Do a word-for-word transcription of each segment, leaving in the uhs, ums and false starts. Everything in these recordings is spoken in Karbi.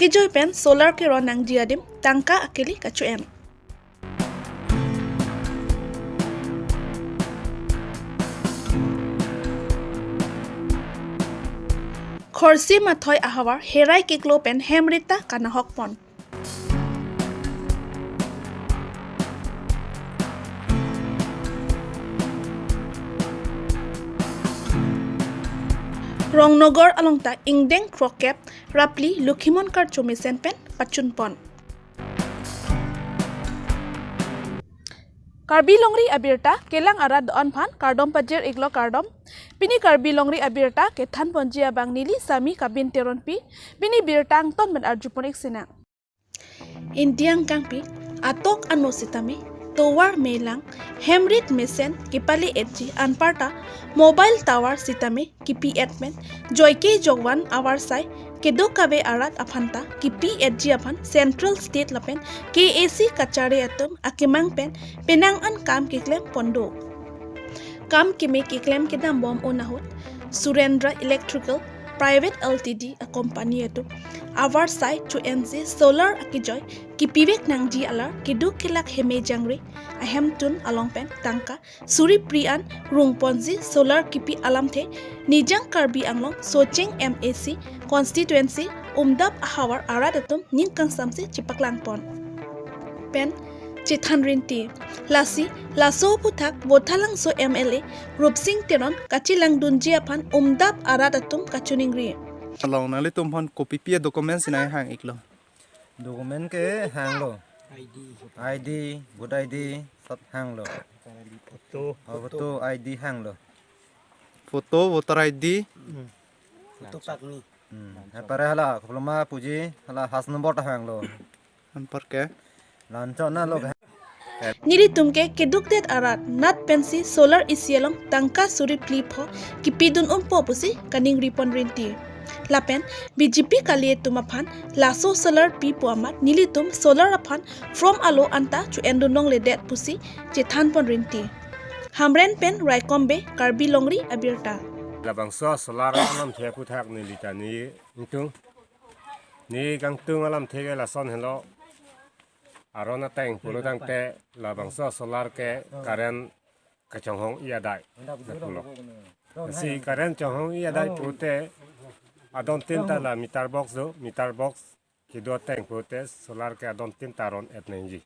Kejoi pen solar keron nangji adim tangka akili kacho-en. Khorsi mathoi ahavar herai kiklo pen hem rita kanahok pon. Rongnogar along ta ingdeng krokep ra phli Lokhimon Karcho mesen pen pachun pon. Karbi Longri abirta kelang arat do-an aphan kardom pajir iklo kardom. Pini Karbi Longri abirta kethan ponji abang neli Sami Kabin Teronpi. Pini birta angton pen arju pon ik sinang. India angkangpi atok ano sitame tovar melang hem rit mesen kepale-etji anparta mobile tower sitame kepi-et pen joike jokvan avarsai kedo kave arat aphanta kepi-etji aphan central, state lapen K A C kachari atum akemang pen penang an kam keklem pon do. Kam keme keklem kedam bom un ahut Surendra Electrical Private L T D a company atum avarsai cho-ensi solar akejoi kepivek nangji alar keduk kelak heme jangre ahemtun along pen tangka suri phli an rung ponji solar kepi alamthe Nijang Karbi Anglong Socheng M A C constituency Umdap ahavar arat atum ning kangsamsi chepaklang pon pen chethan rinti. Lasi laso aphuthak Vothatlangso M L A Rupsing Teron kachelang dunji aphan Umdap arat atum kachiningri. Along nanglitum aphan kopipi a document si nanghang iklo? Document ke hanglo. I D. I D, vote I D, sab hanglo. Photo. Oh, photo I D hanglo. Photo, voter I D. Hmm. Photo pakni. Hmm. Hapare hala, koploma puji, hala has number ta hanglo. Anparke? Lancho na lo. Nelitum ke kedukdet arat nat pensi solar isi along tangka suri phli pho kepidun umpo pusi kaningri pon rinti. Lapen B J P kali atum aphan laso solar pipo amat nelitum solar aphan form alo anta cho-endun longledet pusi chethan pon rinti. Hamren pen Raikom Bey, Karbi Longri abirta. Labangso solar alamthe aphuthak neli ta ne ingtung. Ne kangtung alamthe ke lason helo. Aron ateng pulo tangte labangso solar ke current kachonghong-i adai pulo. Si current chonghong-i adai pute adon tin ta la meter box do, meter box kedo ateng pute solar ke adon tin ta ron-et nangji.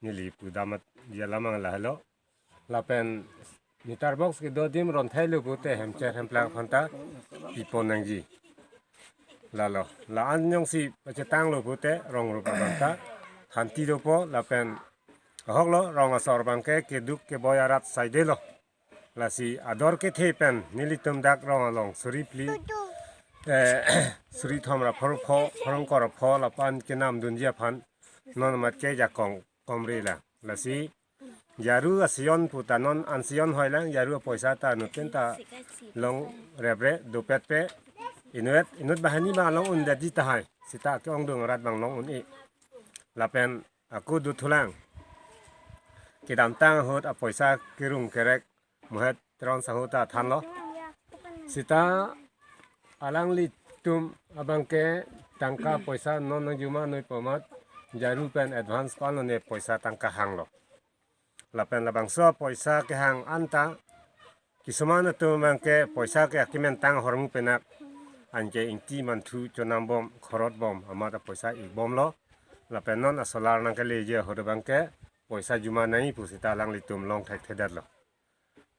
Neli pudam amat dia lamang lahelo. Lapen meter box kedo adim ronthai lo pute hemcher hemplang aphanta pipon nangji. Lalo, la-an jongsi pachetang lo pute rong rup abang ta thanti dopo lapen ahok lo rong asor abangke keduk keboi arat saide lo. Lasi ador kethe pen nelitum dak rong along suri phli, eh, suri thom ra pharo pho, pharo ingkoi ra pho lapu-an kenam dunji aphan non amat ke jakong komre la. Lasi jaru asion puta non an sion hoi lang, jaru apoisa ta nutin ta long rebre dopet pe inut, inut banghini ma long undetji tahai. Sita ke-ongdung arat abang long un-e. Lapen ako dothulang. Kedamtang ahut apoisa kerung kerek Mohet Teron sahu ta thanlo. Sita alanglitum abangke tangka poisa non nangjuma noi pu amat jaru pen advance pan lone poisa tangka hanglo. Lapen labangso poisa kehang anta kisuman atum abangke poisa ke akimen tang ahormu penak anke ingti manthu chonam bom khorot bom amat apoisa ik bomlo. Lapen non asolar nangkeleji ahut abangke poisa juma nangji pu sita alanglitum long thekthedetlo.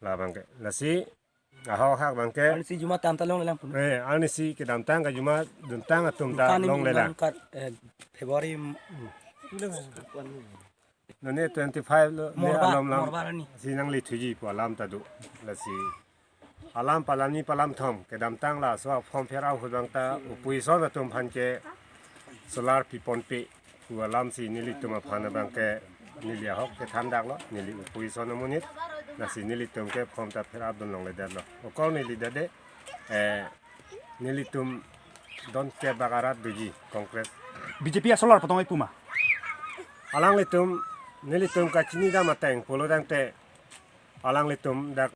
Labangke. Lasi ahok ahak abangke. Arnisi juma tam ta longlelang pun. Eh, arnisi kedamtang kajuma duntang atum ta longlelang. Dukan ni longlelang. Kat, eh, February, mm. None twenty-five lo, ne Morba, alom lam. Morba arni. Si nanglethuji pu alam ta do. Lasi alam pu alam ni pu alam thom. Kedamtang laso form fill up ahut abang ta opposition atum aphan ke solar piponpe pu alamsi nelitum aphan abangke neli ahok kethan daklo, neli opposition amonit, lasi nelitum ke form ta fill up dun longledetlo. Okor neli dade, eh, nelitum don ke bak arat doji Congress. B J P asolar patong ai puma. Alanglitum, nelitum kachinidam ateng pulo tangte alanglitum dak.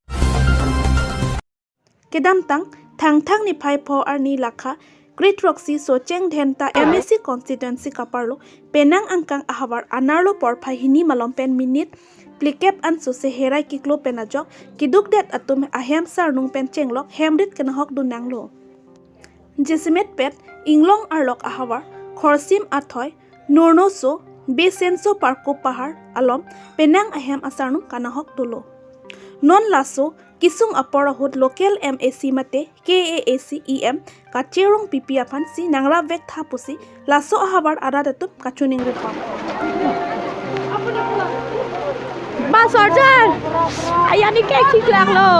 Kedamtang, Thangthang niphai pho arni lakha Kre throksi Socheng Dhenta M A C constituency kaparlo penang angkang ahavar anerlo porphai hini malom pen minit phlikep an sose herai kiklo pen ajok kidukdet atum ahem sarnung pen chenglok hemrit kenahok dun nanglo. Jasemetpet Inglong arlok ahavar Khorsim Athoi, Nurnoso, Besenso Parko Pahar alom penang ahem asarnung kanahok dolo. Non laso kesung apor ahut local M A C mate K A A C E M Kache Rongpipi aphansi nangrap vek tha pusi laso ahavar arat atum kachiningri pon. Ba sorjar, ayani ke kiklak lo.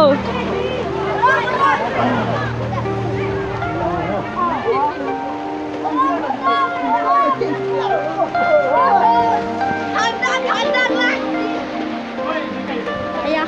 Aya.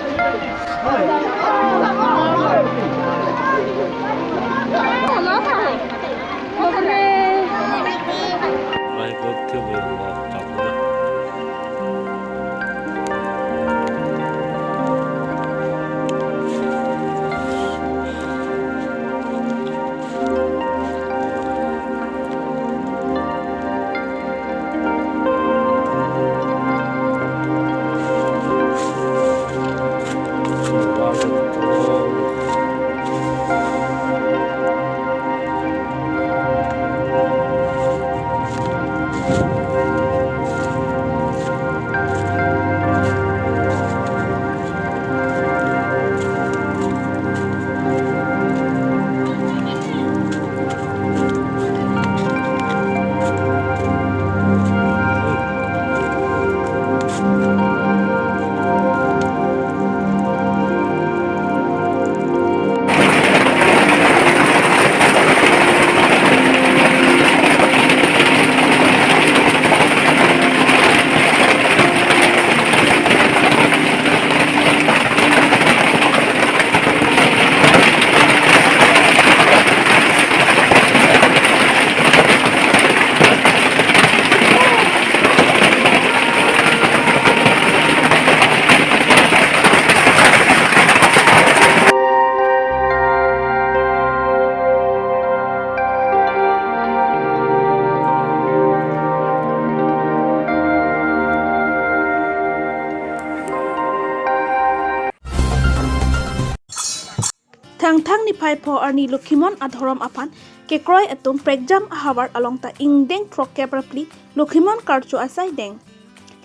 Thangthang niphai pho arni Lokhimon adhorom aphan kekroi atum prekjam ahavar along ta ingdeng throkkep ra phli Lokhimon karcho asai deng.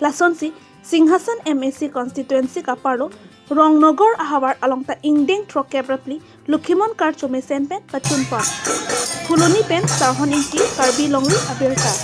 Lasonsi Singhason M A C constituency kaparlo Rongnogor ahavar along ta ingdeng throkkep ra phli Lokhimon karcho mesen pen pachun pon. Phuloni pen Sarhon Ingti, Karbi Longri Abirta.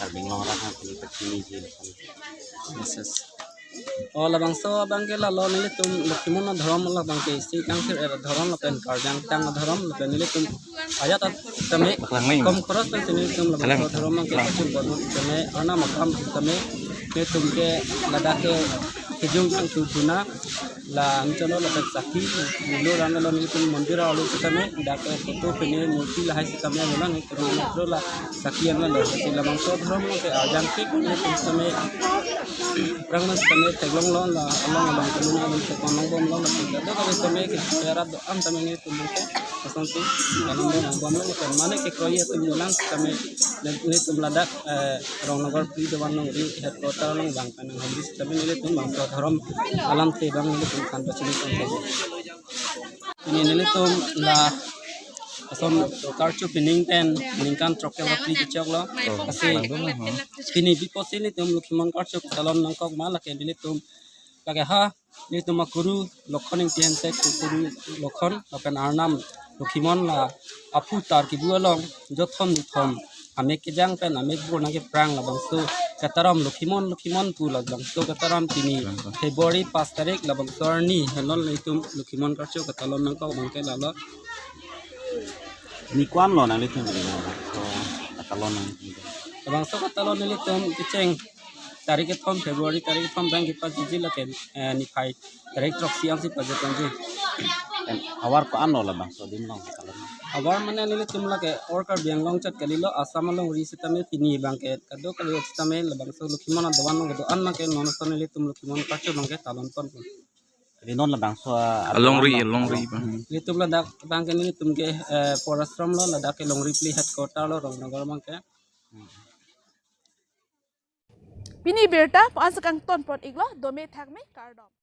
Karbi Anglong arat aphan kali pachini ji. Yes, yes. O labangso abang ke lalo nelitum Lokhimon adhorom labang ke isi kangthir er adhorom lapen karjang tang adhorom lapen nelitum ajat tame kom khoros pen nelitum labangso adhorom abang ke pachun pon tame arnam akam tame nelitum ke ladak ke kejung tang tu duna la angcholo lapen sakhi lo rang lo nelitum mondir alo sitame dak ke photo pene murti lahai sitame lo nelitum lo la sakhi an lo si labangso adhorom ke ajang ke nelitum tame Prang mas kami teglong lo la along along kami na along teglong long bom lo la kita do kami kami ke arat do-an tame nelitum ke asonsi along bom bom lo kan mane kekroi atum dolang kami nelitum ladak eh, Rongnogor phli Dewan Longri headquarter along bang kanang habis kami nelitum bangso adhorom alam te bang nelitum kan pachini tongke. Pini nelitum la ason karcho pining pen ningkan throkkep ra phli kechoklo. Lasi pini biposi nelitum Lokhimon karcho salon nangkok ma lake nelitum lake ha nelitum akuru Lokhon Ingti Hensek, kuru Lokhon lapen arnam Lokhimon la aphu tar kebu along jothom nithom amek kejang pen amek bor nangkeprang labangso kataram Lokhimon Lokhimon pu labangso kataram pini February pas tarik labangso arni henlo nelitum Lokhimon karcho katalon nangkok abangke lalo. Ni ko-an lo nanglitum pini labangso katalon nang? Labangso katalon nelitum kecheng tarik kethom February tarik kethom pen kepajiji lake, eh, niphai tarik throksi ansi pajirponji. Em, havar ko-an lo labangso adim along katalon? Havar mane nelitum lake or Karbi Anglong chot kalilo, Assam alongri sitame pini abangke kadokave sitame labangso Lokhimon adovan along kedo-an abangke non ason nelitum Lokhimon karcho abangke talon ponpo. Jadi non labangso, ah, alongri, adovan lo, alongri along. Bang. Nelitum ladak abangke nelitum ke, eh, Por Ashram lo, ladak ke Longri Pli headquarter lo, Rongnagar abangke. Pini birta pu-an si kangton pon iklo, dome thakme, kardom.